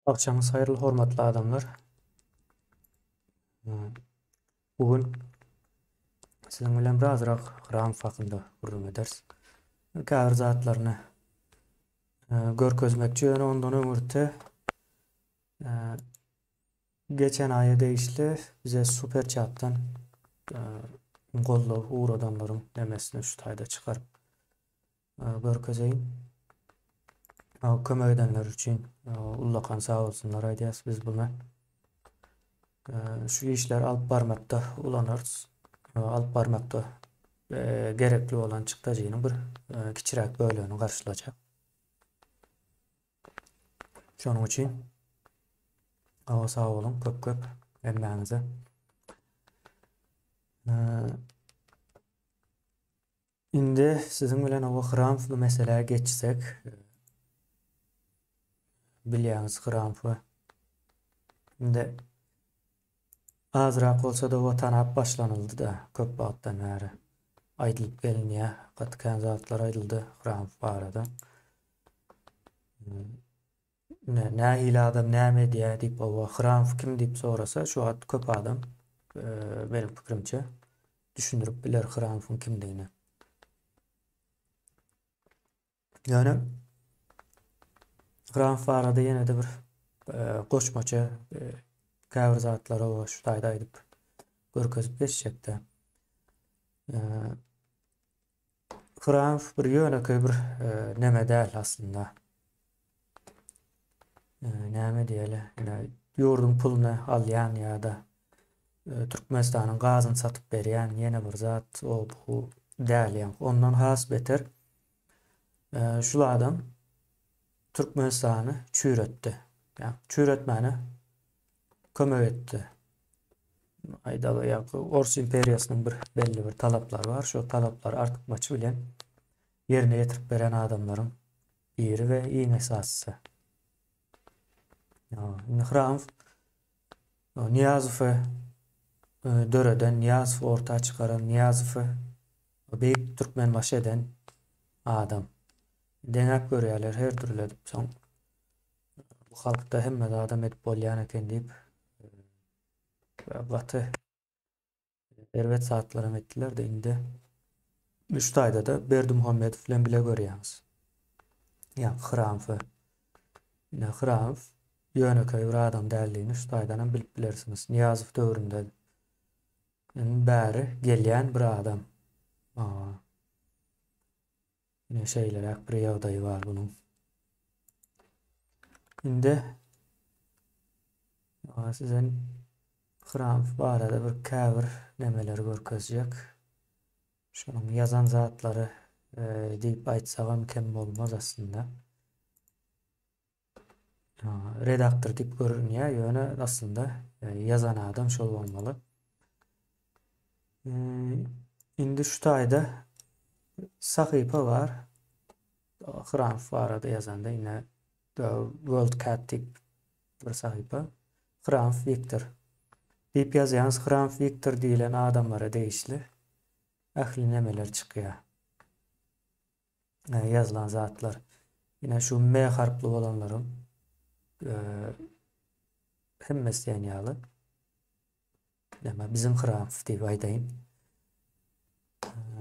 Agşamyňyz haýyrly hormatly adamlar. Bu gün siziň bilen birazrak Hramow hakynda gürrüň ederis. Käbir zatlaryny e, görkezmekçi, ýöne ondan öňürti e, geçen aýa degişli bize super chatdan e, goldaw ugradanlaryň nemesini şu taýda çykaryp görkezeýin. Kömek edenler üçin ullakan sag bolsunlar aýdýas biz buna. Şu işleri alyp barmakda ulanarys. Alyp barmakda gerekli bolan çykdajynyň bir kiçiräk bölegini garşylajak. Şonuň üçin sag boluň köp köp hemmäňize. Indi siziň bilen oba Hramfly meselä geçsek. Bilýäňiz Hramfy. Indi azrak bolsa-da oba tanap başlanyldy-da köp wagtdan bäri. Aýdylyp gelinýär. Gaty kän zatlar aýdyldy Hramf barada. Nähili adam näme edýär diýip oba Hramow kim diýip sorasa şu wagt köp adam meniň pikirimçe düşündirip biler Hramowyň kimdigini. Ýöne Hramow barada ýene-de bir goşmaça käbir zatlary oba şu taýda aýdyp görkezip geçjekde. Hramow bir ýönekeý bir neme däl aslynda. Näme diýeli, ine ýurduň puluny alýan ýa-da Türkmenistanyň gazyny satyp berýän ýene bir zat o bu däl ýa. Ondan has beter şul adam Türkmenistany çüýretdi. Ýa çüýretmäne kömek etdi. Aýdaly, ýa Ors imperiýasynyň bir belli bir talaplary bar. Şol talaplary artykmaç bilen ýerine ýetirip beren adamlaryň biri we iň esasysy. Indi Hramow Nyýazowy e, döreden, Nyýazowy orta çykaran, Nyýazowy beýik Türkmenbaşy eden adam. Deňäp görýärler her dürli edip soň bu halkda hemme zadam edip bolýan eken diýip gaty erbet zatlaram etdiler-de indi üç taýda-da Berdimuhamedow bilen bile görýäňiz. Ýa Hramfy. Ine Hramf ýönekeý bir adam däldigini şu taýdan hem bilip bilersiňiz. Nyýazow döwründe bäri gelýän bir adam. Ine şeýleräk bir ýagdaýy bar bunuň. Indi size Hramow barada bir käbir nemeleri görkezjek. Şonuň ýazan zatlary e, diýip aýtsagam kem bolmaz aslynda. Redaktor diýip görünýär, ýöne aslynda e, ýazan adam şol bolmaly. E, indi şu taýda sahypa bar. Hramow barada ýazanda ine World Cat diýip bir sahypa. Hramow Wiktor diýip ýazýaňyz. Hramow Wiktor diýlen adamlara degişli ähli nemeler çykýar. Ýazylan zatlar. Ine şu M harply bolanlaryň hemmesi diýen ýaly. Näme bizim Hramow diýip aýdaýyn.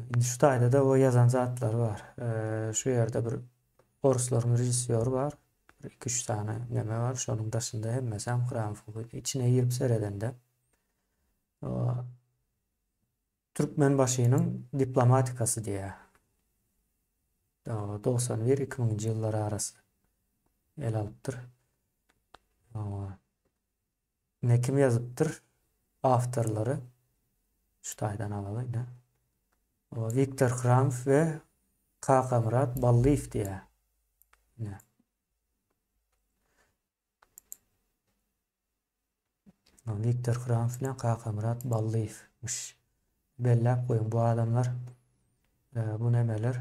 Indi şu taýda-da o ýazan zatlary bar. Şu ýerde bir orslaryň režissýory bar. Bir 2-3 sany neme bar. Şonuň daşynda hemmesi hem Hramow. Içine girip seredende Türkmenbaşynyň diplomatikasy diýýär. 91 2000-nji ýyllar arasy el alypdyr. Ine kim ýazypdyr? Awtorlary şu taýdan alaly ine. Wiktor Hramow we Kakamyrat Ballyýew diýýär. Ine. Wiktor Hramow bilen Kakamyrat Ballyýewmiş. Belläp goýuň bu adamlar e, bu nemeler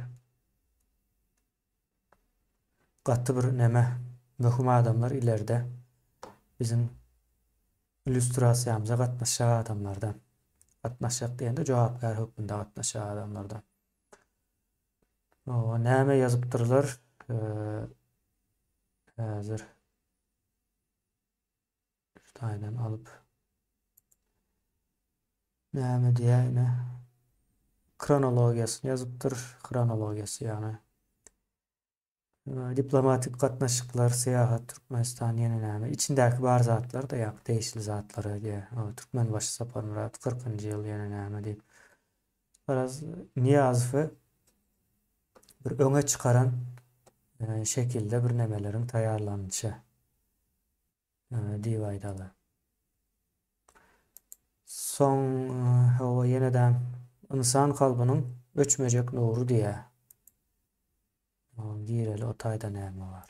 gaty bir neme möhüm adamlar ileride biziň illýustrasiýamyza gatnaşjak adamlardan. Gatnaşjak diýende jogapkär hökmünde gatnaşjak adamlardan. O näme ýazypdyrlar? Häzir. Şu taýdan alyp näme diýýär ine kronologiýasyny ýazypdyr. Kronologiýasy ýagny diplomatik gatnaşyklar, syýahat, Türkmenistan ýene näme içindäki bar zatlar da ýa degişli zatlary diýýär. Türkmenbaşy Saparmyrat 40-njy ýyl ýene näme diýip. Garaz Nyýazowy bir öňe çykaran şekilde bir nemeleriň taýýarlanyşy. Diýip aýdaly. Soň hawa ýene-de ynsan kalbynyň öçmejek nury diýýär. Gireli o taýda näme bar.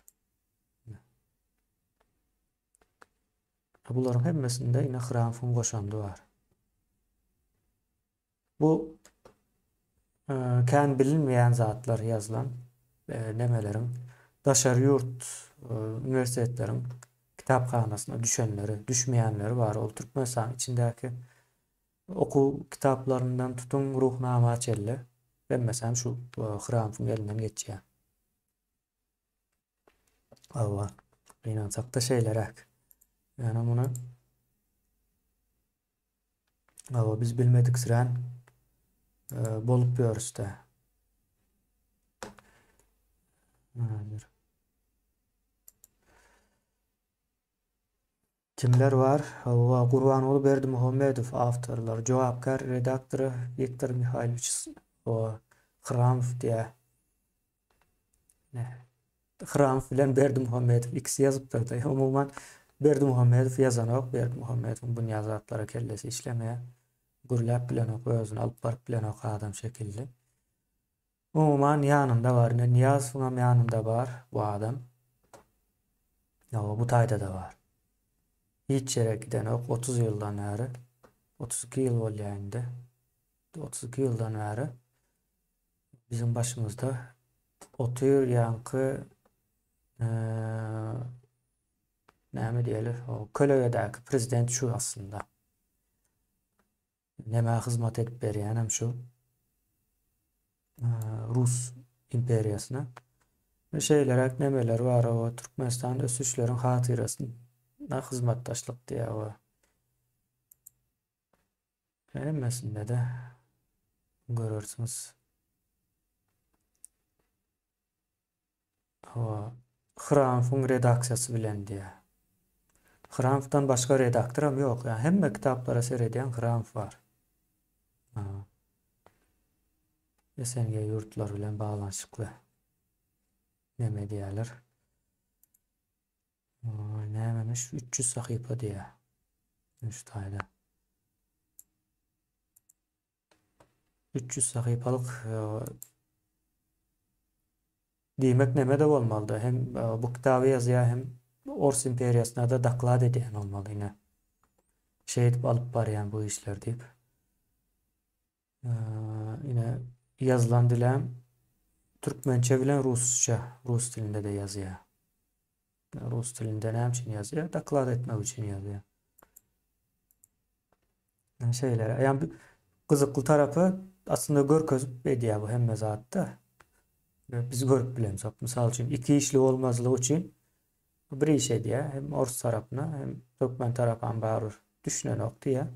Bularyň hemmesinde ine Hramfyň goşandy bar. Bu kän bilinmeýän zatlar ýazylan nemeleriň daşary ýurt uniwersitetleriň kitaphanasyna düşenleri, düşmeýänleri bar. Ol Türkmenistanyň içindäki okuw kitaplaryndan tutuň Ruhnama çenli hemmesi hem şu Hramfyň elinden geçýär. Hawa, gynansakda şeýleräk. Ýöne muny Hawa, biz bilmediksirän bolup ýörüs-dä. Häzir. Kimler bar? Hawa, Gurbanguly Berdimuhamedow awtorlar, jogapkär redaktory Wiktor Mihaýlowiç Hramow diýýär. Hramow bilen Berdimuhamedow ikisi ýazypdyr-da. Umuman Berdimuhamedow ýazanok. Berdimuhamedowyň bunýa zatlara kellesi işlemeýär. Gürläp bilenok, özüni alyp baryp bilenok adam şekilli. Umuman ýanynda bar. Ine Nyýazowyňam ýanynda bar bu adam. Ýa bu taýda-da bar. Hiç ýere gidenok 30 ýyldan bäri. 32 ýyl bolýar indi. 32 ýyldan bäri. Biziň başymyzda otyr ýaňky näme diýeli, o kölegedäki prezident şu aslynda. Nämä hyzmat edip berýänem şu Rus imperiýasyna. Şeýleräk nemeler bar, o Türkmenistan ösüşleriň hatyrasyna hyzmatdaşlyk diýýär. O. Hemmesinde-de görersiňiz. Hawa, Hramfyň redaksiýasy bilen diýýär. Hramfdan başga redaktoram ýok. Ýa hemme kitaplara seredýän Hramf bar. SNG ýurtlary bilen baglanyşykly neme diýýärler. Nämemiş? 300 sahypa diýýär. Şu taýda. 300 sahypalyk e, diýmek neme-de bolmalydy. Hem e, bu kitaby ýazýar, hem Ors imperiýasyna-da doklad edýän bolmaly ine. Şeýdip alyp barýan bu işler diýip. E, ine ýazylan dilem türkmençe bilen rusça, rus dilinde-de ýazýar. Rus dilinde näme üçin ýazýar? Doklad etmek üçin ýazýar. Şeýle. Ýa gyzykly tarapy aslynda görkezip edýär bu hemme zatda. Biz görüp bilemzok. Mysal üçin iki işli bolmazlygy üçin bir iş edýär. Hem ors tarapyna, hem türkmen tarapam barybir düşünenok diýýär.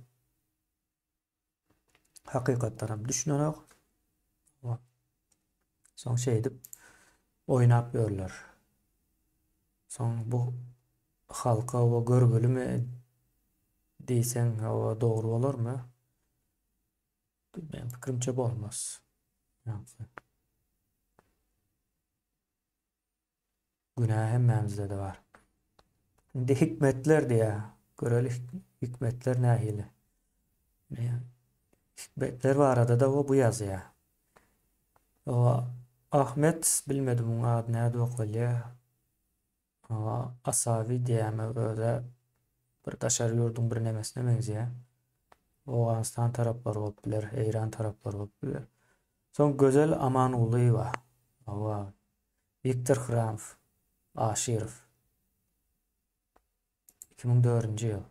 Hakykatdan hem düşünenok. Soň şeýdip oýnap ýörler. Soň bu halka we görgülimi diýseň, o dogry bolarmy? Meň pikirimçe bolmaz. Günä hemmämizde-de bar. Indi hikmetler diýýär. Göreli hikmetler nähili. Hikmetler barada-da bu ýazýar. O Ahmet bilmedim muň ady nädip okalýar. Asawi diýýärmi özi bir daşary ýurduň bir nemesine meňzeýär. Owganystan taraplary bolup biler, Eýran taraplary bolup biler. Soň Gözel Amangulyýewa. Hawa. Wiktor Hramow, Aşyrow. 2004-nji ýyl.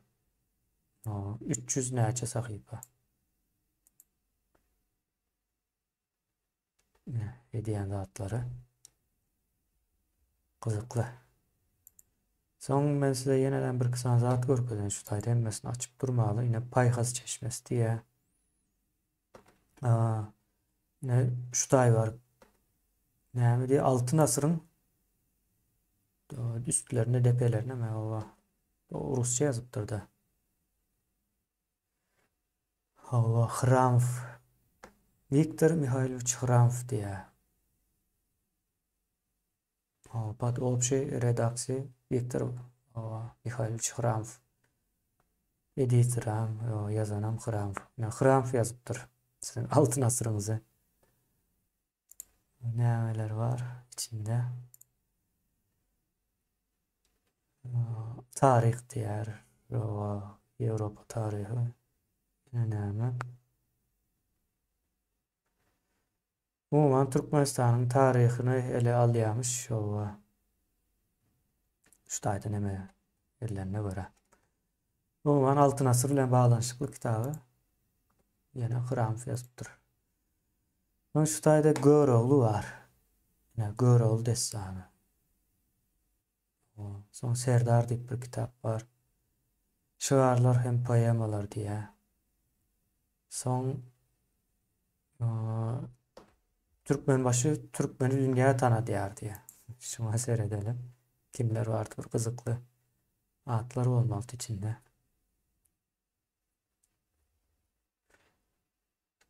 300 näçe sahypa. Edýän zatlary gyzykly. Soň men size ýeneden birki sany zat görkezeýin şu taýda hemmesini açyp durmaly. Ine paýhas çeşmesi diýýär. Ine şu taý bar. Näme diýýär? Altyn asyryň üstlerine, depelerine me oba. Rusça ýazypdyr-da. Hawa, Hramow. Wiktor Mihaýlowiç Hramow diýýär. Pod obşiý redaksiýa Wiktor Mihaýlowiç Hramow. Editoram, ýazanam Hramow. Ine, Hramow ýazypdyr. Siziň altyn asyryňyzy. Nämeler bar içinde? Taryh diýär. Ýewropa taryhy. Ine näme? Umuman Türkmenistanyň taryhyny ele alýamyş şowa. Şu taýda neme edilenine görä. Umuman Altyn asyr bilen baglanyşykly kitaby ýene Hramow ýazypdyr. Soň şu taýda Görogly bar. Ine Görogly dessany. Soň Serdar diýip bir kitap bar. Şygarlar hem poemalar diýýär. Soň Türkmenbaşy türkmeni dünýä tanadýar diýýär. Şuňa seredeli. Kimler bardy bir gyzykly atlar bolmalydy içinde.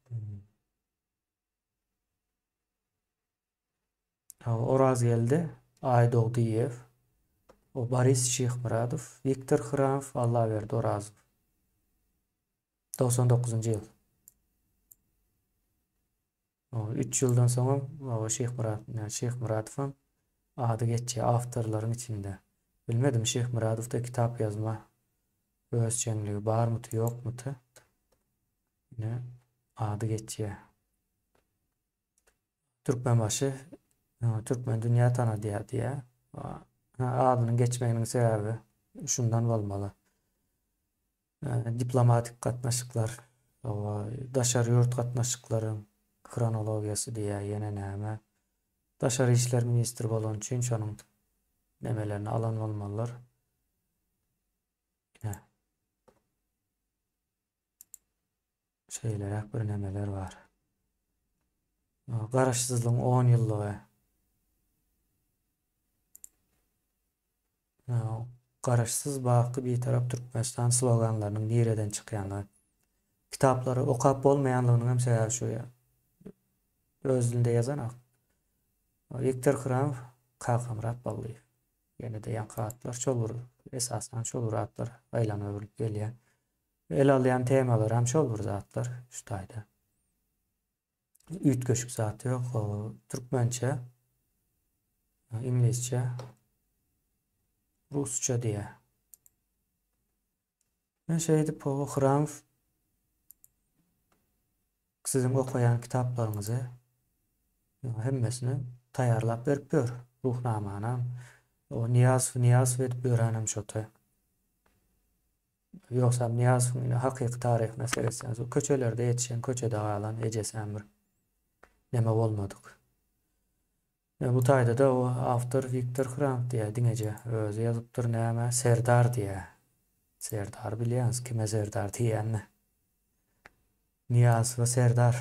Hmm. Orazgeldi Aýdogdyýew, Boris Şyhmyradow, Wiktor Hramow, Allaberdi Orazow. 99-njy ýyl. Üç ýyldan soňam Şyhmyrat, Şyhmyradowam ady geçýär awtorlaryň içinde. Bilmedim Şyhmyradowda kitap ýazma höwesjeňligi barmydy, ýokmydy. Ine ady geçýär. Türkmenbaşy türkmen dünýä tanadýar diýýär. Adynyň geçmeginiň sebäbi şundan bolmaly. Diplomatik gatnaşyklar, daşary ýurt gatnaşyklaryň hronologiýasy diýýär, ýene näme. Daşary işler ministri bolany üçin şonuň nemelerini alan bolmalylar. Şeýleräk bir nemeler bar. Garaşsyzlygyň 10 ýyllygy. Garaşsyz, baky Bitarap Türkmenistan sloganlarynyň nireden çykýanlygy. Kitaplary okap bolmaýanlygynyň hem sebäbi şu. Öz dilinde ýazanok. Wiktor Hramow, Kakamyrat Ballyýew. Ýene-de ýaňky atlar şol bir, esasan şol bir atlar aýlanyp-öwrülip gelýär. Ele alýan temalaram şol bir zatlar şu taýda. Üýtgeşik zat ýok. Türkmençe, iňlisçe, rusça diýýär. Men şeýdip o Hramow siziň okaýan kitaplaryňyzy hemmesini taýýarlap berip ýör. Ruhnamanam, o Nyýazow Nyýazow edip ýörenem şo-da. Ýogsam Nyýazowyň ine hakyky taryhyna seretseňiz, o köçelerde ýetişen, köçede galan ejesem bir neme bolmadyk. Ine bu taýda-da o awtor Wiktor Hrank diýýär, diňeje özi ýazypdyr näme, Serdar diýýär. Serdary bilýäňiz, kime Serdar diýýänini. Nyýazowa Serdar.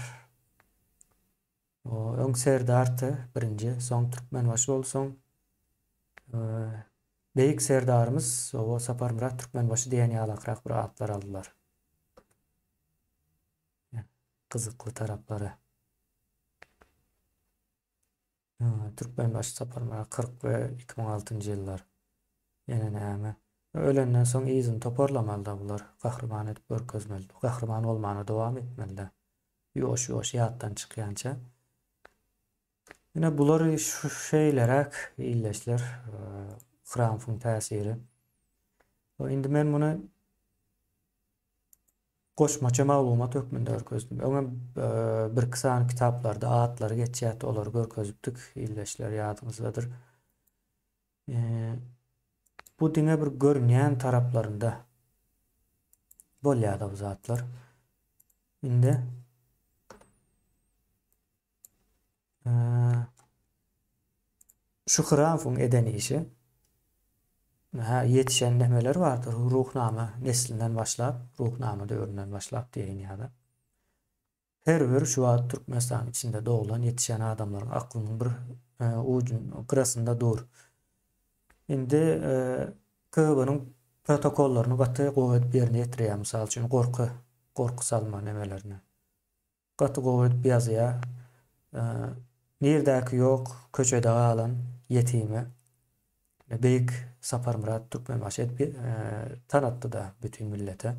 O öň Serdardy birinji, soň Türkmenbaşy boldy, soň Beýik Serdarymyz oba Saparmyrat Türkmenbaşy diýen ýalakrak bir atlar aldylar. Gyzykly taraplary. Türkmenbaşy Saparmyrat 40 we 2006-njy ýyllar. Ýene näme? Ölenden soň yzyny toparlamaly-da bular. Gahryman edip görkezmeli. Gahryman bolmana dowam etmeli-de. Ýuwaş-ýuwaş ýatdan çykýança. Ine bular şu şeýleräk ildeşler Hramfyň täsiri. Indi men muny goşmaça maglumat hökmünde görkezdim. Öňem birki sany kitaplarda atlary geçýärdi, olary görkezipdik ildeşler ýadyňyzdadyr. Bu diňe bir görünýän taraplarynda bolýar-da bu zatlar. Indi şu Hramfyň eden işi. Hä, ýetişen nemeler bardyr, Ruhnama neslinden başlap, Ruhnama döwründen başlap diýeýin ýa-da. Her bir şu wagt Türkmenistanyň içinde doglan, ýetişen adamlaryň aklynyň bir ujun, gyrasynda dur. Indi KGB-niň protokollaryny gaty gowy edip ýerine ýetirýär, mysal üçin, gorky, gorky salma nemelerini. Gaty gowy edip ýazýar. Nirdäki ýok, köçede galan ýetime Beýik Saparmyrat Türkmenbaşy edip tanatdy-da bütin millete.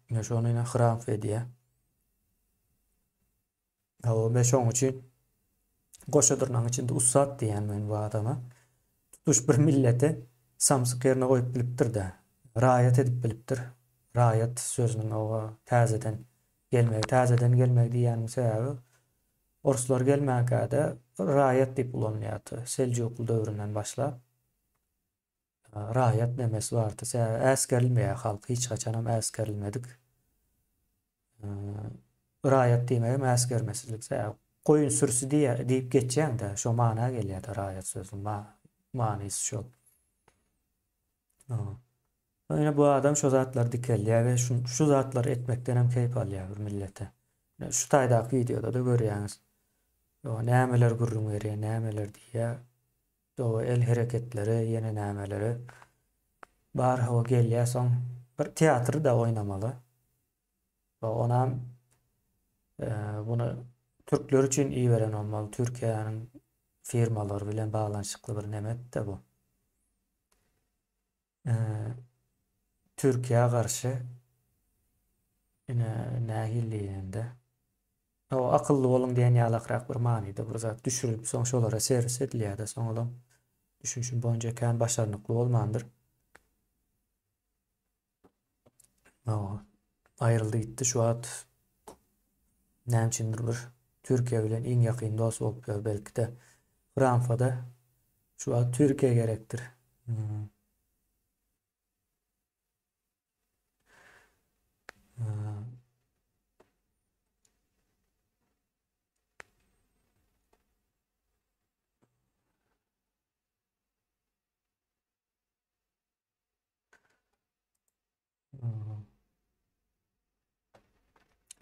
Ine şony ine Hramf edýär. Hawa, men şoň üçin goşa dyrnagyň içinde ussat diýýän men bu adama. Tutuş bir milleti samsyk ýerine goýup bilipdir-de. Raýat edip bilipdir. Raýat sözüniň oba täzeden gelmegi, täzeden gelmegi diýýäniň sebäbi orslar gelmänkä-de raýat diýip ulanylýardy. Seljukly döwründen başlap raýat nemesi bardy. Sebäbi äsgerilmeýär halk, hiç haçanam äsgerilmedik. Raýat diýmegem äsgermesizlik. Sebäbi goýun sürüsi diýýär, diýip geçýäň-de, şo mana gelýär-de raýat sözüniň manysy şol. Ýöne bu adam şo zatlary dikeldýär we şu, şu zatlary etmekden hem keýp alýar bir millete. Şu taýdaky wideoda-da görýäňiz. Nämeler gürrüň berýär, nämeler diýýär. Doga el hereketleri ýene nämeleri bar hawa gelýä soň bir teatr-da oýnamaly. Onam buny türkler üçin iberen bolmaly Türkiýäniň firmalary bilen baglanyşykly bir nemet-de bu. Türkiýä garşy ine nähili diýende o akylly boluň diýen ýalakrak bir manyda bir zat düşürilip soň şolara serwis edilýär-de soň olam düşünişim boýunça kän başarnykly bolmandyr. Hawa, aýryldy gitdi şu wagt näme üçindir bir Türkiýe bilen iň ýakyn dost bolup ýör belki-de Franfada şu wagt Türkiýe gerekdir. Hmm. Hmm.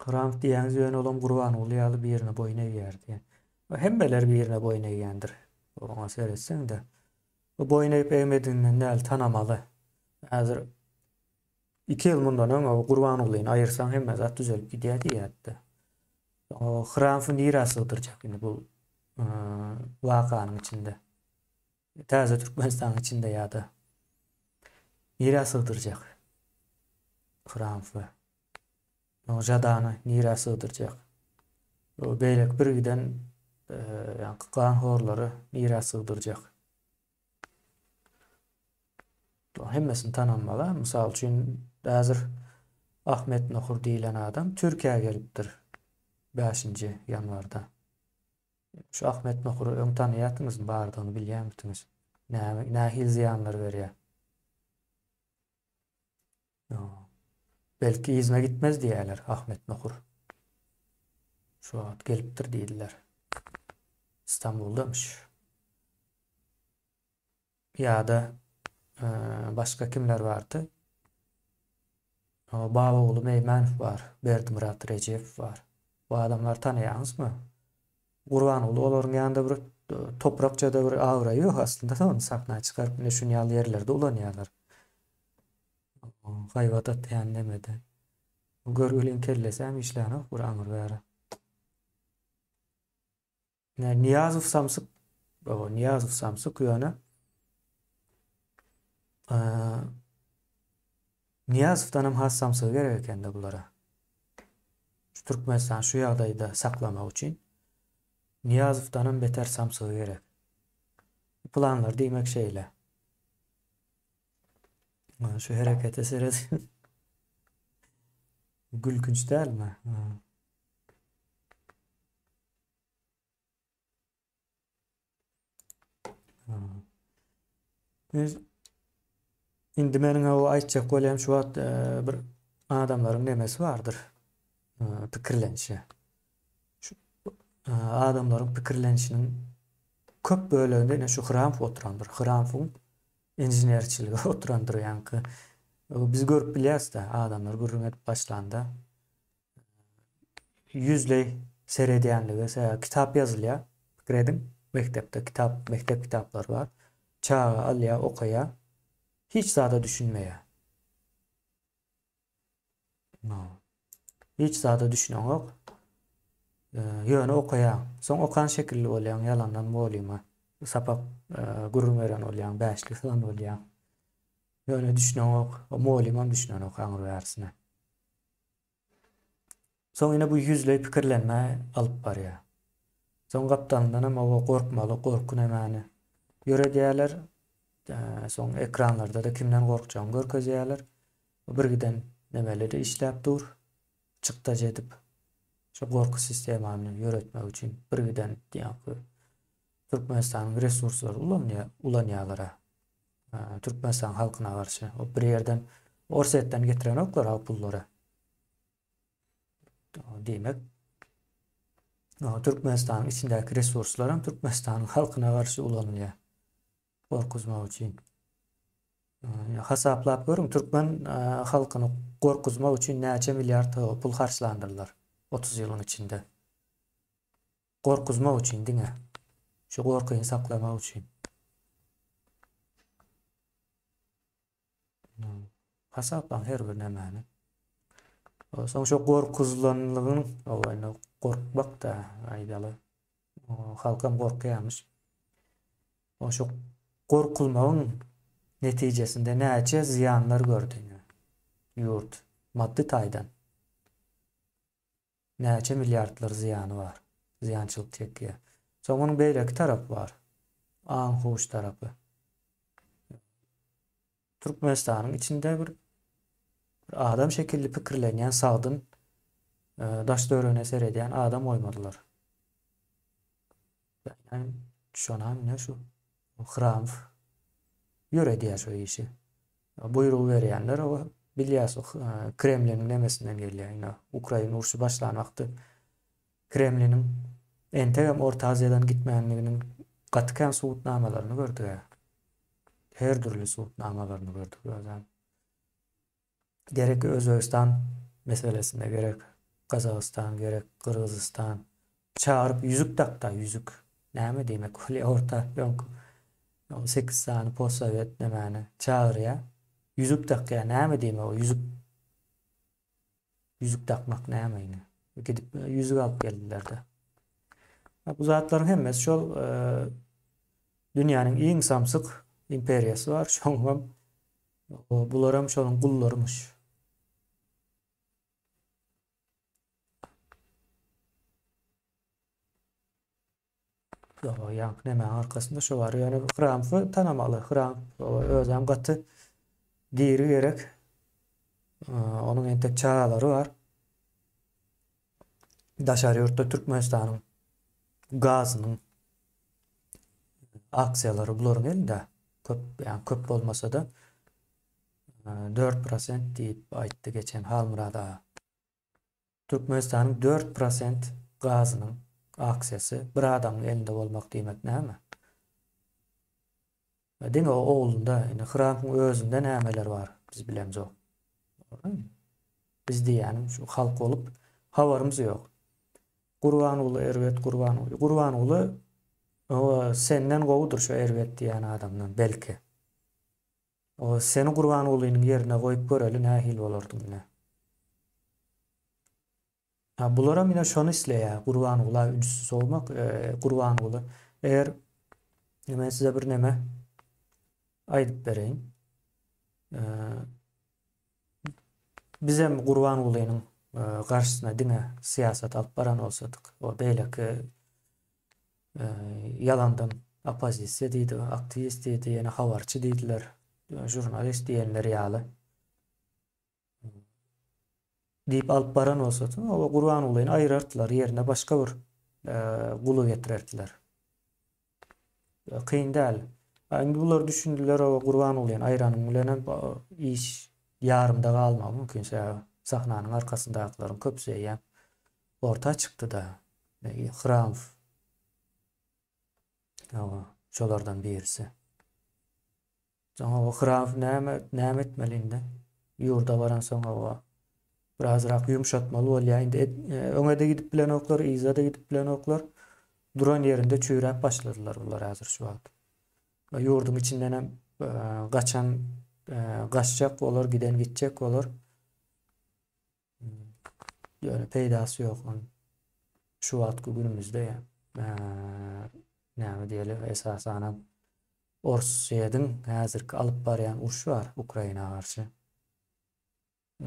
Hramf diýýäňiz ýöne olam Gurbanguly ýaly birine boýun egýär diýen. Hemmeler birine boýun egýändir. Oňa seretseň-de. Bu boýun egip egmediginden däl, tanamaly. Häzir 2 ýyl mundan öň o Gurbangulyny aýyrsaň hemme zat düzelip gidýär diýýärdi. O Hramfy nirä sygdyrjak indi bu wakanyň içinde? Täze Türkmenistanyň içinde ýa-da nirä sygdyrjak? Hramfy. O Žadany nirä sygdyrjak? O beýleki bir giden ýaňky ganhorlary nirä sygdyrjak? Hemmesini tananmaly. Mysal üçin, häzir Ahmet Nohur diýlen adam Türkiýä gelipdir 5-nji ýanwarda. Şu Ahmet Nohury öň tanaýardyňyzmy, bardygyny bilýärmidiňiz? Näme, nähili zyýanlar berýär? Belki yzyna gitmez diýýärler Ahmet Nohur. Şu wagt gelipdir diýdiler. Istanbuldamyş. Ýa-da başga kimler bardy? Babaguly Meýmenow bar, Berdimyrat Rejepow bar. Bu adamlary tanaýaňyzmy? Gurbanguly olaryň ýanynda bir toprakça-da bir abraýy ýok aslynda ony sahna çykaryp ine şuny ýaly ýerlerde ulanýarlar. Haýbat atýan nemede. Görgüliň kellesi hem işlänok bir aňyr bäri. Ne Niýazow samsyk, baba Niýazow samsyk ýöne Niýazowdan hem has samsygy gerek ekende bulara. Şu Türkmenistan şu ýagdaýda saklamak üçin Niýazowdan hem beter samsygy gerek. Planlar diýmek şeýle. Şu herekete seret. Gülkünç dälmi? Indi meniň o aýtjak bolýan şu wagt e, bir adamlaryň nemesi bardyr. E, pikirlenişi. Şu e, adamlaryň pikirlenişiniň köp böleginde ine şu Hramow oturandyr. Hramowyň inženerçiligi oturandyr ýaňky. Biz görüp bilýäs-de, adamlar gürrüň edip başlanda ýüzleý seredýänligi, sebäbi kitap ýazylýar, pikir ediň, mekdepde kitap, mekdep kitaplary bar. Çaga alýar, okaýar, hiç zada düşünmeýär. Hiç zada düşüneňok. Ýöne okaýaň. Soň okan şekilli bolýaň, ýalandan molyma sapak gürrüň beren bolýaň, bäşlik alan bolýaň. Ýöne düşüneňok, molymam düşünenok aňry bärisine. Soň ine bu ýüzleý pikirlenmä alyp barýar. Soň gapdalyndanam oba gorkmaly, gorky nämäni ýöredýärler. Soň ekranlarda-da kimden gorkjagyňy görkezýärler. Birgiden nemeleri işläp dur, çykdajy edip, şu gorky sistemany ýöretmek üçin birgiden diýýänki Türkmenistanyň resurslary ulanýar, ulanýarlar-a. Türkmenistan halkyna garşy. O bir ýerden Orsýetden getirenoklar ha pullary. Diýmek, Türkmenistanyň içindäki resurslar hem Türkmenistanyň halkyna garşy ulanylýar. Gorkuzmak üçin. Hasaplap görüň, türkmen halkyny gorkuzmak üçin näçe milliard pul harçlandyrlar 30 ýylyň içinde. Gorkuzmak üçin diňe. Şu gorkyny saklamak üçin. Hasaplaň her bir nämäni. Soň şu gorkuzylanlygyň, o indi gorkmak da aýdaly. Halkam gorkýarmyş. O şu gorkulmagyň netijesinde näçe zyýanlar gördi ýurt maddy taýdan. Näçe milliardlar zyýany bar. Zyýançylyk çekýär. Soň munuň beýleki tarapy bar. Aň-huş tarapy. Türkmenistanyň içinde bir bir adam şekilli pikirlenýän sagdyn daş-töweregine seredýän adam goýmadylar. Yani şonam ine şu Hramow ýöredýär şu işi. Buýrugy berýänler o bilýäs Kremliniň nemesinden gelýär. Ine Ukraina urşy başlan wagty Kremliniň entegem Orta Aziýadan gitmänliginiň gaty kän subutnamalaryny gördük. Her dürli subutnamalaryny gördük özem. Gerek Özbegistan meselesinde gerek Gazagystan gerek Gyrgyzystan çagyryp ýüzük dakda ýüzük. Näme diýmek bolýar orta öňki 8 sany postsowet nämäni çagyrýar. Ýüzük dakýar näme diýmek o ýüzük ýüzük dakmak näme ine. Gidip ýüzük alyp geldiler-de. Bu zatlaryň hemmesi şol e, dünýäniň iň samsyk imperiýasy bar. Şoňam Bularam şonuň gullarymyş. Ýok, ýaňky nemäň arkasynda şo bar. Ýöne Hramfy tanamaly. Hramf özem gaty diri gerek. Onuň entek çagalary bar. Daşary ýurtda Türkmenistanyň gazynyň aksiýalary bularyň elinde. Köp, ýa köp bolmasa-da 4% diýip aýtdy geçen Halmyrat aga. Türkmenistanyň 4% gazynyň aksiýasy bir adamyň elinde bolmak diýmek näme? Diňe o oglunda, indi Hrampyň özünde nämeler bar, biz bilemzok. Biz diýýänim şu halk bolup habarymyz ýok. Gurbanguly erbet Gurbanguly. Gurbanguly o senden gowudyr şu erbet diýýän adamdan belki. O seni Gurbangulynyň ýerine goýup göreli nähili bolardyň ine. Ha bularam ine şony isleýär Gurbangula ünsi sowmak Gurbanguly eger men size bir neme aýdyp bereýin. Bizem Gurbangulynyň garşysyna diňe syýasat alyp baran bolsadyk, o beýleki ýalandan oppozisiýa diýdi, aktiwist diýdi, ýene habarçy diýdiler, žurnalist diýenler ýaly. Diýip alyp baran bolsady, o Gurbangulyny aýyrardylar, ýerine başga bir guly getirerdiler. Kyn däl. Indi bular düşündiler, o Gurbangulyny aýranyň bilen hem iş ýarymda galmagy mümkin, sebäbi sahnanyň arkasyndakylaryň köpüsi eýýäm orta çykdy-da. Hramow. Hawa, şolardan birisi. Soň hawa Hyraw näme näme etmeli indi? Ýurda baransoň hawa birazrak ýumşatmaly bolýar. Indi öňe-de gidip bilenoklar, yza-da gidip bilenoklar. Duran ýerinde çüýräp başladylar bular häzir şu wagt. Ýurduň içindenem gaçan gaçjak bolar, giden gitjek bolar. Ýöne peýdasy ýok onuň. Şu wagtky günümizde näme diýeli, esasanam Orsýetiň häzirki alyp barýan urşy bar Ukraina garşy.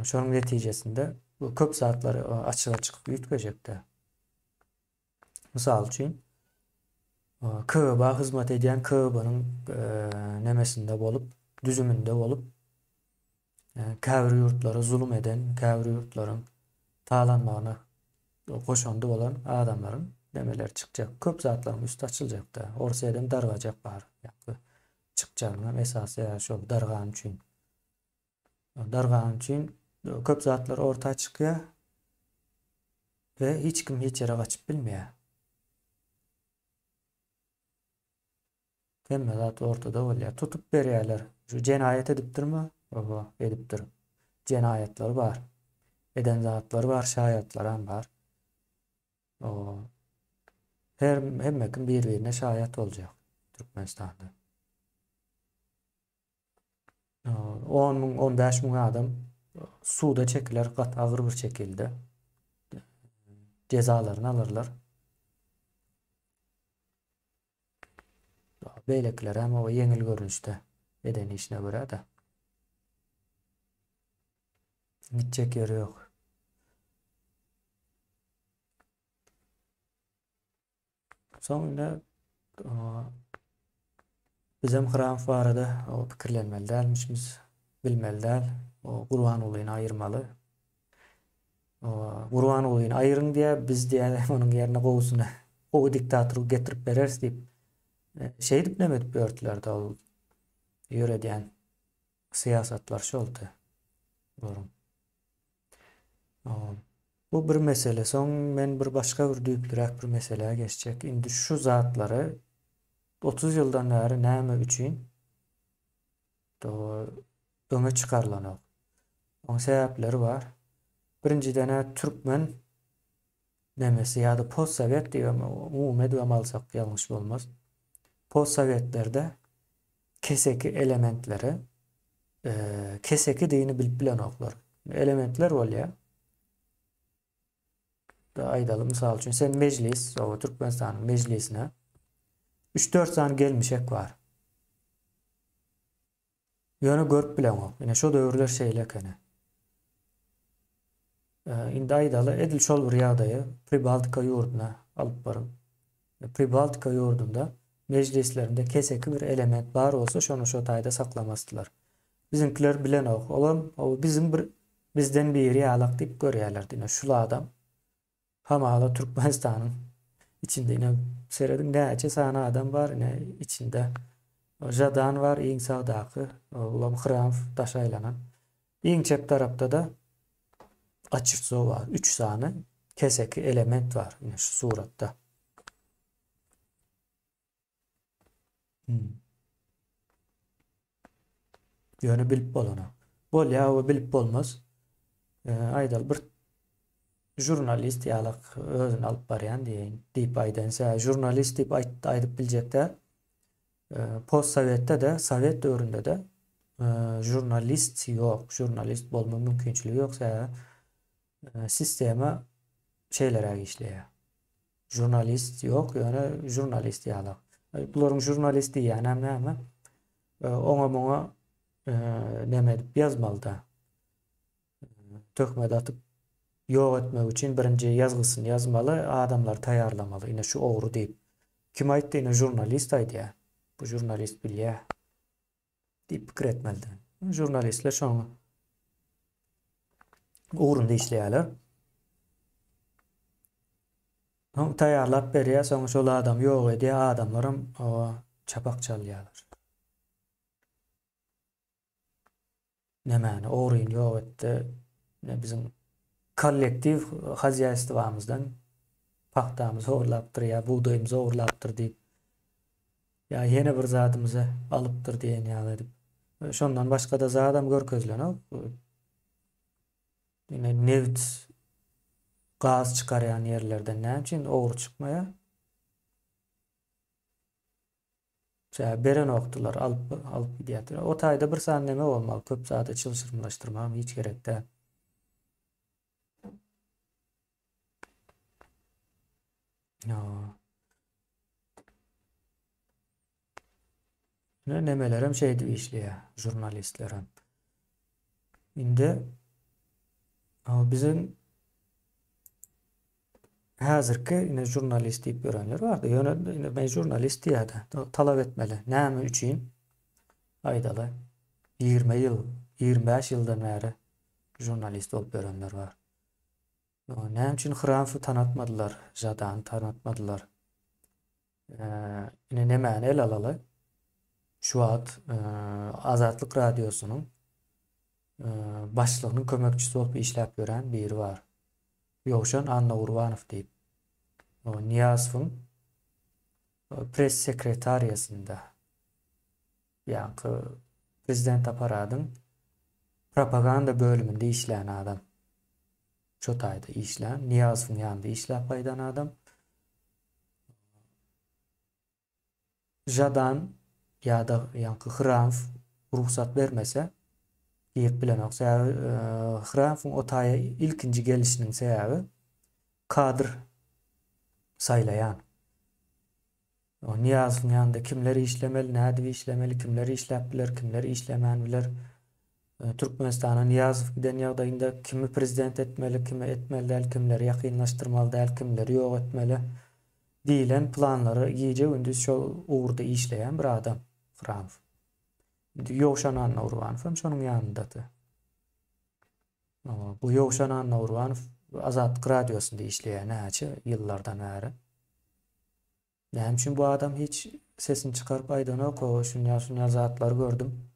Şonuň netijesinde köp zatlar açyga çykyp üýtgejekde. Mysal üçin, KGB hyzmat edýän KGB-niň nemesinde bolup, düzüminde bolup, käbir ýurtlara zulum eden, käbir ýurtlaryň talanmagyna goşandy bolan adamlaryň nemeleri çykjak, köp zatlaryň üsti açyljakda. Orsýedem dargajak bar. Ýa-da çykjagynyň hem esasy sebäbi şol dargany üçin. Dargany üçin köp zatlar orta çykýar we hiç kim hiç ýere gaçyp bilmeýär. Hemme zat ortada bolýar. Tutup berýärler. Şu jenaýat edipdirmi? Oba, edipdir. Jenaýatlary bar. Eden zatlary bar, şaýatlaram bar. O her hemme kim bir-birine şaýat boljak Türkmenistanda. 10 müň, 15 müň adam suda çekiler, gaty agyr bir şekilde. Jezalaryny alyrlar. Beýlekiler hem o ýeňil görnüşde eden işine görä-de. Gitjek ýeri ýok. Soň indi bizem Hramow barada pikirlenmeli dälmişmiz, bilmeli däl. O Gurbangulyny aýyrmaly. Gurbangulyny aýyryň diýýär, biz diýýär onuň ýerine gowusyny, gowy diktator getirip bereris diýip, şeýdip neme edip ýördüler-de ol ýöredýän syýasatlar şoldy olaryň. Bu bir mesele. Soň men bir başga bir düýplüräk bir meselä geçjek. Indi şu zatlary 30 ýyldan bäri näme üçin öňe çykarylanok. Oň sebäpleri bar. Birinjiden-ä türkmen nemesi ýa-da postsowet diýibem umumy edibem alsak ýalňyş bolmaz. Postsowetlerde keseki elementleri kesekidigini bilip bilenoklar. Elementler bolýar. Aýdaly, mysal üçin, sen mejlis, Türkmenistanyň mejlisine 3-4 sany gelmişek bar. Ýöne görüp bileňok. Ine şo döwürler şeýle ekeni. Indi aýdaly, edil şol bir ýagdaýy Pribaltika ýurduna alyp baryň. Pribaltika ýurdunda mejlislerinde keseki bir element bar bolsa, şony şo taýda saklamasdylar. Biziňkiler bilenok. Olam biziň bir bizden biri ýalak diýip görýärler. Ine şul adam Hamala Türkmenistanyň içinde ine serediň näçe sany adam bar ine içinde Žadan bar iň sagdaky bulam Hramow daş aýlanan. Iň çep tarapda-da Açyrtsow bar. 3 sany keseki element bar ine şu suratda. Hmm. Ýöne bilip bolanok. Bolýa we bilip bolmaz. E, aýdaly bir žurnalist ýalak özüni alyp barýan diýeýin diýip aýdaýyn. Sebäbi žurnalist diýip aýt, aýdyp biljek däl. E, postsowetde-de, sowet döwründe-de e, žurnalist ýok. Žurnalist bolma mümkinçiligi ýok. Sebäbi e, sistema şeýleräk işleýär. Žurnalist ýok, ýöne žurnalist ýalak. Bularyň žurnalist diýýänem näme? Oňa muňa neme edip ýazmalyda. Töhmet atyp ýok etmek üçin birinji ýazgysyny ýazmaly, adamlary taýýarlamaly. Ine şu ogry diýip. Kim aýtdy? Ine žurnalist aýdýar. Bu žurnalist bilýär. Diýip pikir etmelidi. Žurnalistler şonuň ugrunda işleýärler. Soň taýýarlap berýär, soň şol adam ýok edýär, adamlaram oňa çapak çalýarlar. Nämäni ogryny ýok etdi, ne biziň kollektiw hozýaýstwamyzdan pagtamyzy ogurlapdyr ýa bugdaýymyzy ogurlapdyr diýip. Ýa ýene bir zadymyzy alypdyr diýen ýaly edip. Şondan başga-da zadam görkezilenok. Ine nebit gaz çykarýan ýerlerden näme üçin ogry çykmaýar? Sebäbi berenokdylar, alyp alyp gidýärdiler. O taýda bir sany neme bolmaly, köp zady çylşyrymlaşdyrmagam hiç gerek däl. Ne nemelerem şeýdip işleýär, žurnalistlerem. Indi biziň häzirki ine žurnalist diýip ýörenler bardy. Ýöne ine men žurnalist diýýärdi. Talap etmeli. Näme üçin? Aýdaly. 20 ýyl, 25 ýyldan bäri žurnalist bolup ýörenler bar. Näme üçin Hramfy tanatmadylar, Žadany tanatmadylar? Ine nemäni ele alaly? Şu wagt Azatlyk radiosynyň başlygynyň kömekçisi bolup işläp ýören biri bar. Ýowşan Annagurbanow diýip. Nyýazowyň press sekretariýasynda ýaňky prezident apparadyň propaganda bölüminde işlän adam. Şo taýda işlän, Nyýazowyň ýanynda işläp gaýdan adam. Žadan ýa-da ýaňky Hramow rugsat bermese girip bilenok. Sebäbi Hramowyň o taýa ilkinji gelişiniň sebäbi kadr saýlaýan. Nyýazowyň ýanynda kimler işlemeli, nädip işlemeli, kimler işläp biler, kimler işlemän biler. Türkmenistana Nyýazow giden ýagdaýynda kimi prezident etmeli, kimi etmeli däl, kimleri ýakynlaşdyrmaly däl, kimleri ýok etmeli diýlen planlary gije-gündiz şol ugurda işleýän bir adam Hramow. Indi Ýowşan Annagurbanow hem şonuň ýanyndady. Bu Ýowşan Annagurbanow Azatlyk radiosynda işleýär näçe ýyllardan bäri. Näme üçin bu adam hiç sesini çykaryp aýdanok, o şunýa şunýa zatlary gördüm.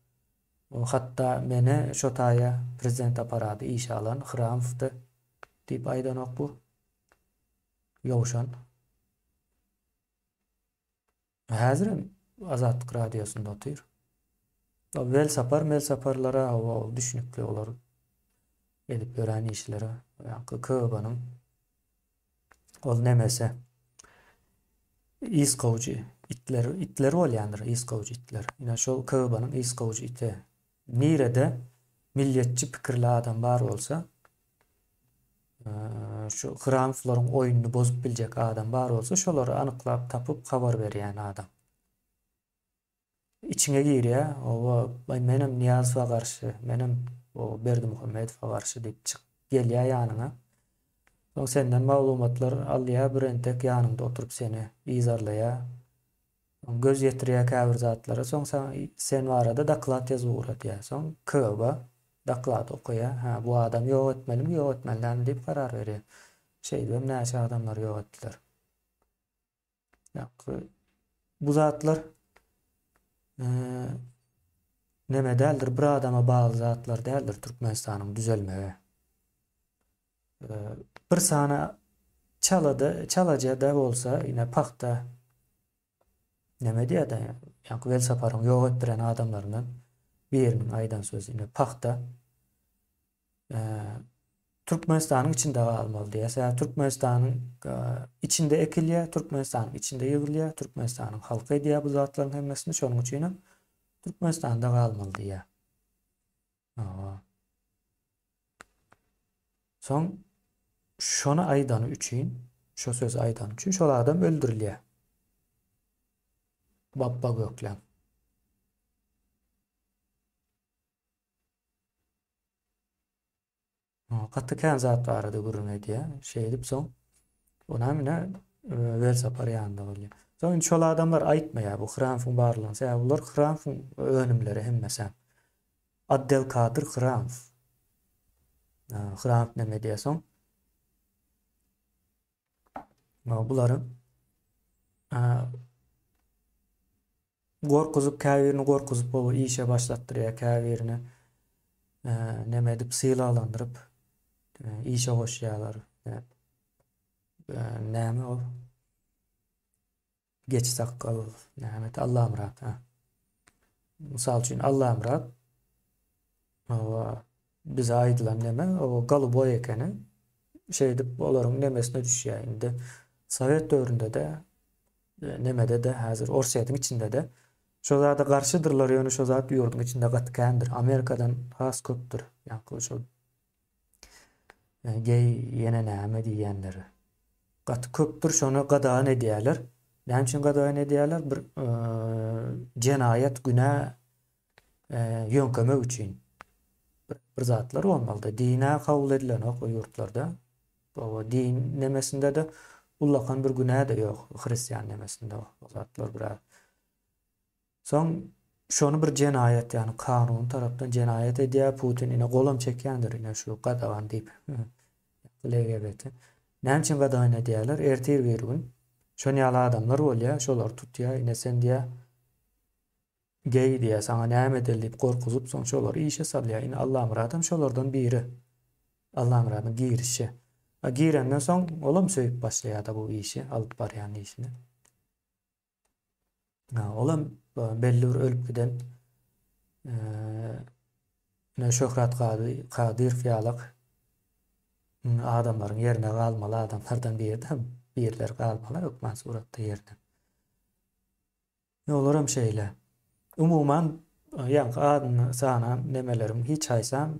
O hatda meni şo taýa prezident apparady işe alan Hramowdy diýip aýdanok bu. Ýowşan. Häzirem Azatlyk radiosynda otyr. Welsapar melsaparlara hawa ol düşnükli olar edip ýören işleri ýaňky KGB-niň ol nemesi yz kowujy itler itler bolýandyr yz kowujy itler. Ine şol KGB-niň yz kowujy iti. Nirede milliýetçi pikirli adam bar bolsa şu Hramowlaryň oýnuny bozup biljek adam bar bolsa şolary anyklap tapyp habar berýän adam. Içiňe girýär, oba, menem Nyýazowa garşy, menem Berdimuhamedowa garşy diýip çyk gelýär ýanyňa. Soň senden maglumatlar alýar, bir entek ýanyňda oturyp seni yzarlaýar. Soň göz ýetirýär käbir zatlara. Soň sen barada doklad ýazyp ugradýar. Soň KGB doklady okaýar. Hä, bu adamy ýok etmelimi, ýok etmeli dälmi diýip karar berýär. Şeýdibem näçe adamlary ýok etdiler. Ýa, bu zatlar neme däldir, bir adama bagly zatlar däldir Türkmenistanyň düzelmegi. Bir sany çalada, çalaja-da bolsa, ine pagta neme diýýär-de, ýaňky Welsaparyň ýok etdiren adamlaryndan biriniň aýdan sözi, ine pagta Türkmenistanyň içinde galmaly diýýär. Sebäbi Türkmenistanyň içinde ekilýär, Türkmenistanyň içinde ýygylýar, Türkmenistanyň halky edýär bu zatlaryň hemmesini, şonuň üçin hem Türkmenistanda galmaly diýýär. Soň şony aýdany üçin, şo sözi aýdany üçin şol adam öldürilýär. Bapba Gökleň. Gaty kän zat barada gürrüň edýär. Şeýdip soň onam ine Welsapar ýanynda bolýar. Soň indi şol adamlar aýtmaýar bu Hramfyň barlygyny. Sebäbi bular Hramfyň önümleri hemmesi. Abdelkadyr Hramf. Hramf näme edýär soň? Bulary Gorkuzyp käbirini gorkuzyp ol işe başlatdyrýar käbirini neme edip sylaglandyryp işe goşýarlar. Näme ol? Geçi sakgal nämet Allamyrat ha. Mysal üçin Allamyrat hawa bize aýdylan neme o goluboý ekeni. Şeýdip olaryň nemesine düşýär indi. Sowet döwründe-de nemede-de häzir Orsýetiň içinde-de şo zada garşydyrlar ýöne şo zat ýurduň içinde gaty kändir. Amerikadan has köpdür. Ýaňky şo Geý ýene näme diýýänleri. Gaty köpdür şony gadagan edýärler. Näme üçin gadagan edýärler? Bir jenaýat günä ýöňkemek üçin. Bir zatlar bolmalyda. Dine kabul edilenok o ýurtlarda. O din nemesinde-de ullakan bir günä-de ýok hristian nemesinde o zatlar biraz. Soň şony bir jenaýat ýagny kanuny tarapdan jenaýat edýär Putin ine golam çekýändir ine şu gadagan diýip LGBT. Näme üçin gadagan edýärler? Ertir bir gün şon ýaly adamlar bolýar, şolary tutýar, ine sen diýýär geý diýýär, saňa näme edeli diýip gorkuzyp soň şolary işe salýar. Ine Allamyradam şolardan biri. Allamyradyň girişi. A girenden soň olam söýüp başlaýar-da bu işi, alyp barýan işini. Olam belli bir ölüp giden ine Şöhrat Kadyrow ýalak adamlaryň ýerine galmaly adamlardan biri-de, birleri galmaly hökman suratda ýerine. Olaram şeýle. Umuman ýaňky adyny sanan nemeleriň hiç haýsam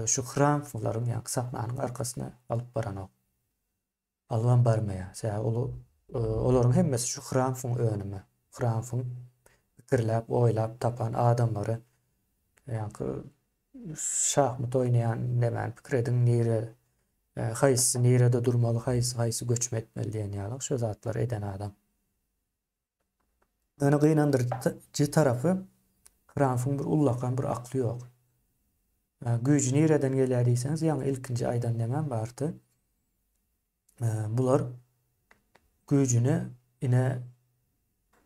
şu Hramowlaryň ýaňky sahnanyň arkasyna alyp baranok. Alybam barmaýar. Sebäbi ol olaryň hemmesi şu Hramfyň önümi. Hramfyň pikirläp, oýlap tapan adamlary. Ýaňky şahmat oýnaýan nemäni pikir ediň, nire haýsysy nirede durmaly, haýsy haýsy göçme etmeli diýen ýaly şu zatlary eden adam. Ýöne gynandyryjy tarapy Hramfyň bir ullakan bir akly ýok. Güýji nireden gelýär diýseňiz, ýaňy ilkinji aýdan nemem bardy. Bular güýjüni ine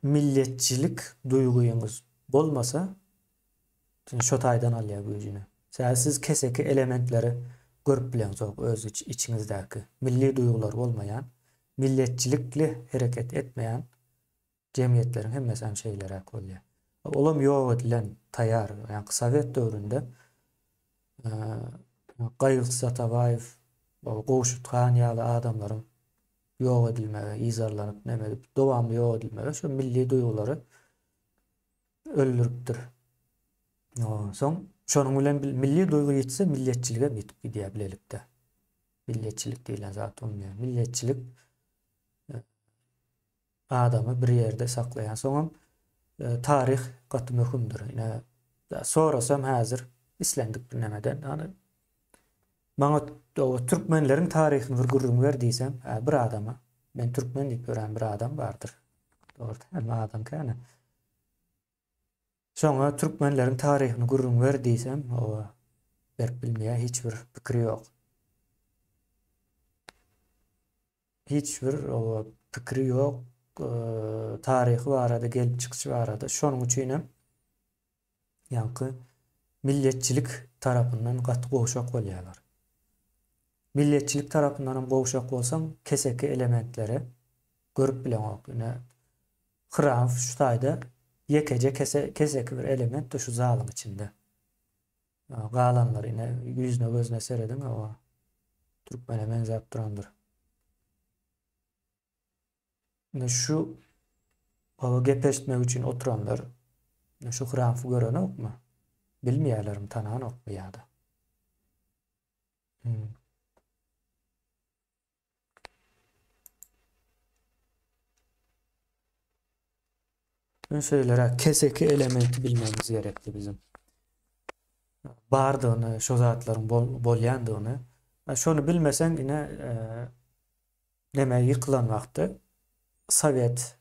milletçilik duýgyňyz bolmasa, şo taýdan alýar güýjüni. Sebäbi siz keseki elementleri görüp bileňzok öz içiňizdäki milli duýgular bolmaýan Milletçilikli hereket etmeýän jemgyýetleriň hemmesi hem şeýleräk bolýar. Olam ýok edilen, taýýar. Ýaňky sowet döwründe Gaýgysyz Atabaýew, Gowşut han ýaly adamlaryň ýok edilmegi, yzarlanyp, neme edip, dowamly ýok edilmegi şu milli duýgulary öldüripdir. Soň şonuň bilen milli duýgy ýitse, milletçilik hem ýitip gidýär bilelikde. Milletçilik diýlen zat bolmaýar. Milletçilik e, adamy bir ýerde saklaýan. Soňam e, taryh gaty möhümdir. Ine sorasam häzir islendik bir nemeden, ýagny maňa türkmenleriň taryhyny bir gürrüň ber diýsem, bir adama men türkmen diýip ýören bir adam bardyr. Dogry dälmi? Adam käne. Şoňa türkmenleriň taryhyny gürrüň ber diýsem, oba berip bilmeýär, hiç bir pikiri ýok. Hiç bir oba pikiri ýok, taryhy barada, gelip çykyşy barada. Şonuň üçin hem ýaňky milletçilik tarapyndan gaty gowşak bolýarlar. Milletçilik tarapyndan hem gowşak bolsaň, keseki elementleri görüp bileňok. Ine, Hramow şu taýda ýekeje kese keseki bir elementdi şu zalyň içinde. Galanlary ine ýüzüne gözüne serediň owa türkmene meňzäp durandyr. Ine şu owa gep eşitmek üçin oturanlar şu Hramowy görenokmy? Bilmeýärlermi, tananokmy ýa-da? Hmm. Şeýleräk keseki elementi bilmemiz gerekdi bizim. Bardygyny, şo zatlaryň bolýandygyny. Şony bilmeseň ine e, neme ýykylan wagty Sowet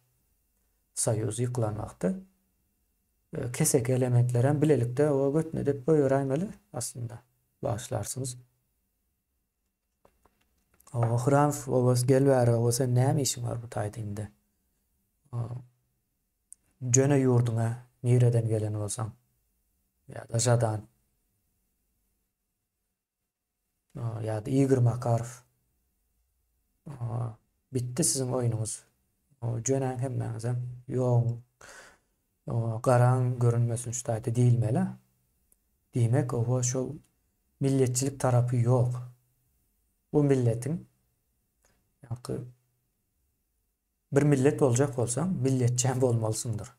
Soýuz ýykylan wagty e, keseki elementler hem bilelikde o götüne dep goýberäýmeli aslynda. Başlarsyňyz. Oba Hramf obasy gel bäri oba sen näme işiň bar bu taýda indi. Jöne ýurduňa nireden gelen bolsaň. Ýa-da Žadan. Ýa-da Igor Makarow. Bitdi siziň oýnuňyz. Jönäň hemmäňizem ýoguň garaň görünmesin şu taýda diýilmeli. Diýmek oba şol milletçilik tarapy ýok. Bu milletiň ýaňky bir millet boljak bolsaň milletçäm bolmalysyňdyr.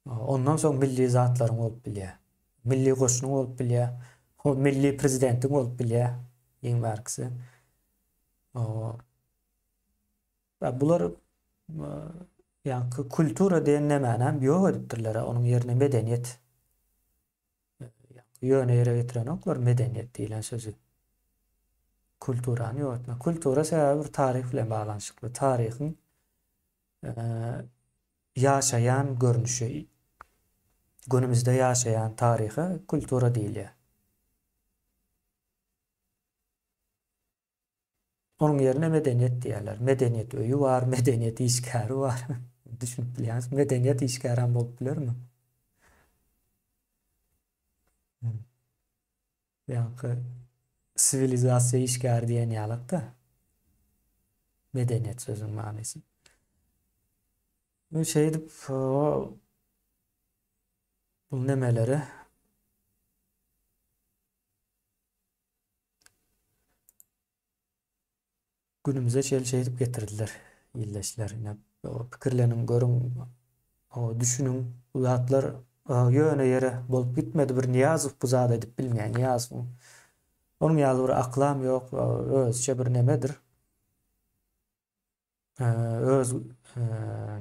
Ondan soň milli zatlaryň bolup bilýär. Milli goşunyň bolup bilýär. Milli prezidentiň bolup bilýär. Iň bärkisi. Bular ýaňky kultura diýen nämänem ýok edipdirler. Onuň ýerine medeniýet. Ýöne ýere getirenoklar medeniýet diýlen sözi. Kulturany ýok etmek. Kultura sebäbi bir taryh bilen baglanyşykly. Taryhyň ýaşaýan görnüşi, günümizde ýaşaýan taryha kultura diýilýär. Onuň ýerine medeniýet diýýärler. Medeniýet öýi bar, medeniýet işgäri bar. Düşünip bilýäňiz, medeniýet işgärem bolup bilermi? Ýaňky siwilizasiýa işgäri diýen ýalak-da. Medeniýet sözüniň manysy. Şeýdip, bu nemeleri Günümize çenli şeýdip getirdiler ildeşler. Ine, pikirleniň, görüň, düşüniň. Bu zatlar ýöne ýere bolup gitmedi. Bir Nyýazow bu zady edip bilmeýär. Nyýazowyň onuň ýaly bir akylam ýok, özüçe bir nemedir. Öz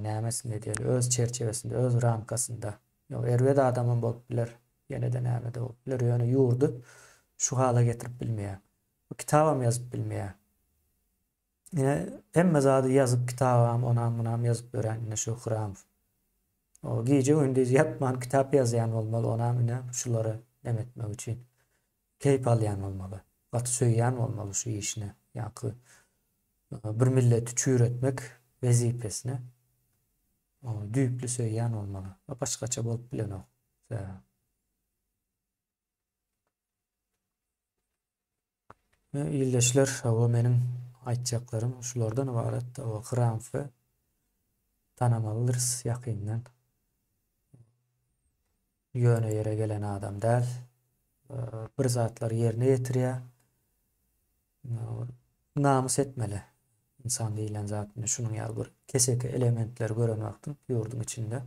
nämesinde diýeli, öz çerçewesinde, öz ramkasynda. Ýok, erbet adamam bolup biler, ýene-de näme-de bolup biler, ýöne ýurdy şu hala getirip bilmeýär. Bu kitabam ýazyp bilmeýär. Ine, hemme zady ýazyp, kitabam, onam, munam ýazyp ýören ine şu Hramow. O gije-gündiz ýatman kitap ýazýan bolmaly, onam ine şulary neme etmek üçin. Keýp alýan bolmaly. Gaty söýýän bolmaly şu işini. Ýaňky bir milleti çüýretmek wezipesini düýpli söýýän bolmaly. Başgaça bolup bilenok. Ildeşler, hawa meniň aýtjaklarym şulardan ybarat. Hawa, Hramfy tanamalydyrys ýakyndan. Ýöne ýere gelen adam däl. Bir zatlary ýerine ýetirýär. Namys etmeli. Ynsan diýlen zat ine şunuň ýaly bir keseki elementleri gören wagtyň ýurduň içinde.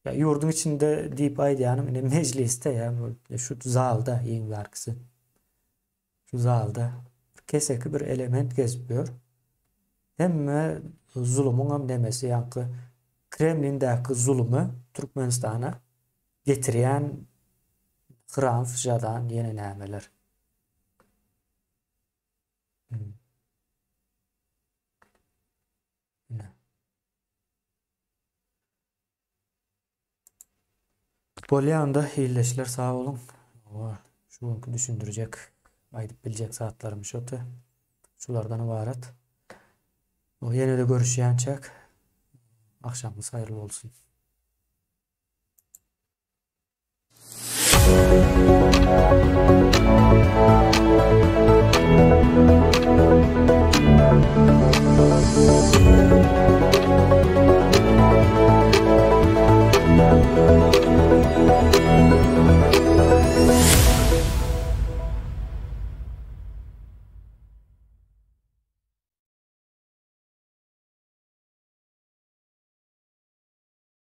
Ýa ýurduň içinde diýip aýdýanym ine mejlisde ýa şu zalda iň bärkisi. Şu zalda keseki bir element gezip ýör. Hemme zulumyňam nemesi ýaňky Kremlindäki zulumy Türkmenistana getirýän Hramf Žadan ýene nämeler. Hmm. Bolýa onda ildeşler sag boluň. Hawa, şu günki düşündirjek, aýdyp biljek zatlarym şoty. Şulardan ybarat. Ýene-de görüşýänçäk, agşamyňyz haýyrly bolsun.